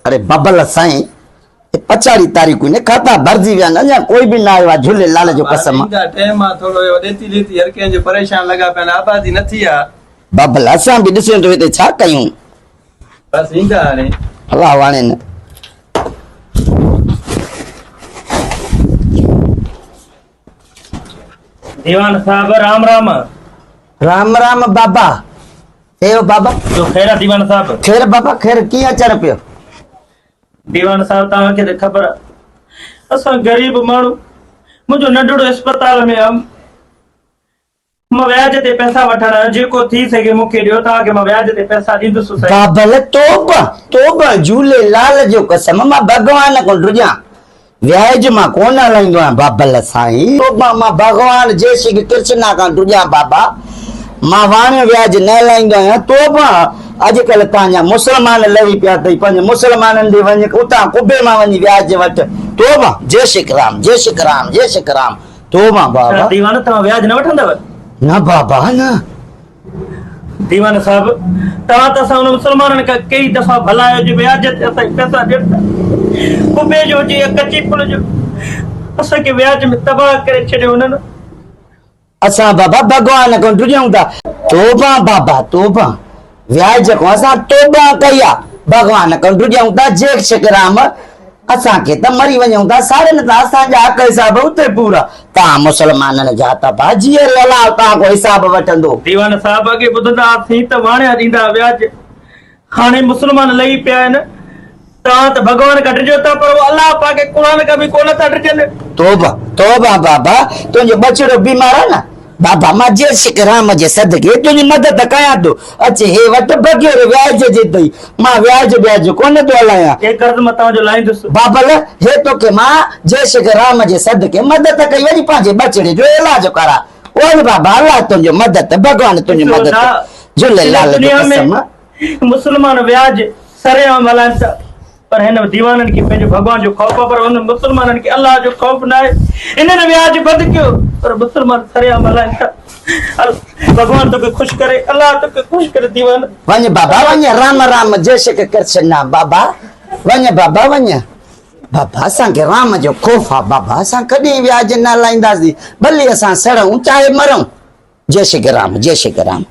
اڙي ببل سائين هي پڇاڙي تاريخون آهن کاتا ڀرجي ويا آهن اڃا ڪوئي به نه آيو آهي جهوليلال جو قسم. ايندا ٽيم آ ٿورو اهو ڏيتي ليتي هر ڪنهن جو پريشان لڳا پيا آهن آبادي نه ٿي آ. ببل اسان به ڏسون ته هتي ڇا ڪيون. بس ايندا هاڻي. الله واڻين. ديوان صاحب رام رام. رام رام بابا. چيو بابا. جو خير آ ديوان صاحب. خير بابا خير ڪيئن اچڻ پيو. ديوان صاحب توهان کي ته خبر آ اسان غريب ماڻهو منهنجو ننڍڙو اسپتال ۾ آ مان وياج تي پئسا وٺڻ آيو جيڪو ٿي سگهي مون کي ڏيو توهان کي مان وياج تي پئسا ڏيندس سائين. بابل توبه توبه جهوليلال جو قسم مان ڀڳوان کان ڊڄان وياج مان ڪونه هلائيندو آهيان بابل سائين. توبه مان ڀڳوان جي شري ڪرشنا کان ڊڄان بابا مان واڻيو وياج نه هلائيندو آهيان توبه اڄڪلهه تان جا مسلمان لهي پيا اٿئي پنهنجي مسلمانن ڏي وڃ اتان قبي مان وڃي وياج وٺ توبه جي شري رام جي شري رام جي شري رام توبه بابا. ديوان توهان وياج نه وٺندؤ؟ نه بابا نه. ديوان صاحب توهان ته اسان انهن مسلمانن کان ڪيئي دفعا ڀلا آهيو جو وياج تي اسان کي پئسا ڏين ٿا. قبي جو هجي يا ڪچي پل جو اسان کي وياج ۾ تباهه ڪري ڇڏيو انهن. اسان بابا ڀڳوان کان ڊڄون ٿا. توبه بابا توبه وياج کان اسان توبه ڪئي آ ڀڳوان کان ڊڄون ٿا جيڪ شڪرام اسان کي ته مري وڃون ٿا ساڙين ٿا اسان جا حق حساب اتي پورا تان مسلمانن جا ته باجيئر الله تان کان حساب وٺندو. ديوان صاحب اڳي ٻڌندا هئاسين ته واڻيا ڏيندا هئا وياج هاڻي مسلمان لهي پيا آهن توهان ته ڀڳوان کان ڊڄو ٿا پر هو الله پاڪ ۽ قرآن کان به ڪونه ٿا ڊڄن. توبه توبه بابا تنهنجو ٻچڙو بيمار آهي نه بابا مان جي شڪ رام جي صدقي تنهنجي مدد ڪيان ٿو. اچ هي وٺ بغير وياج جي اٿئي. مان وياج ٻياج ڪونه ٿو هلايان. هي قرض مان توهان جو لاهيندس. بابل، هي توکي مان جي شڪ رام جي صدقي مدد ڪئي وڃي پنهنجي ٻچڙي جو علاج ڪراء. وڃ بابا الله تنهنجو مدد ڀڳوان تنهنجي مدد. جهوليلال جو قسم. مسلمان وياج سرعام هلائن ٿا. پر هن ديوانن کي پنهنجو ڀڳوان جو خوف آهي پر انهن مسلمانن کي الله جو خوف ناهي. انهن وياج بند ڪيو پر مسلمان سرعام هلائن ٿا. ڀڳوان توکي خوش ڪري الله توکي خوش ڪري ديوان. وڃ بابا وڃ رام رام جي شڪ ڪرشنا بابا وڃ بابا وڃ بابا اسان کي رام جو خوف آ بابا اسان ڪڏهن وياج نه هلائينداسين ڀلي اسان سڙون چاهي مرون جي شڪ رام جي شڪ رام.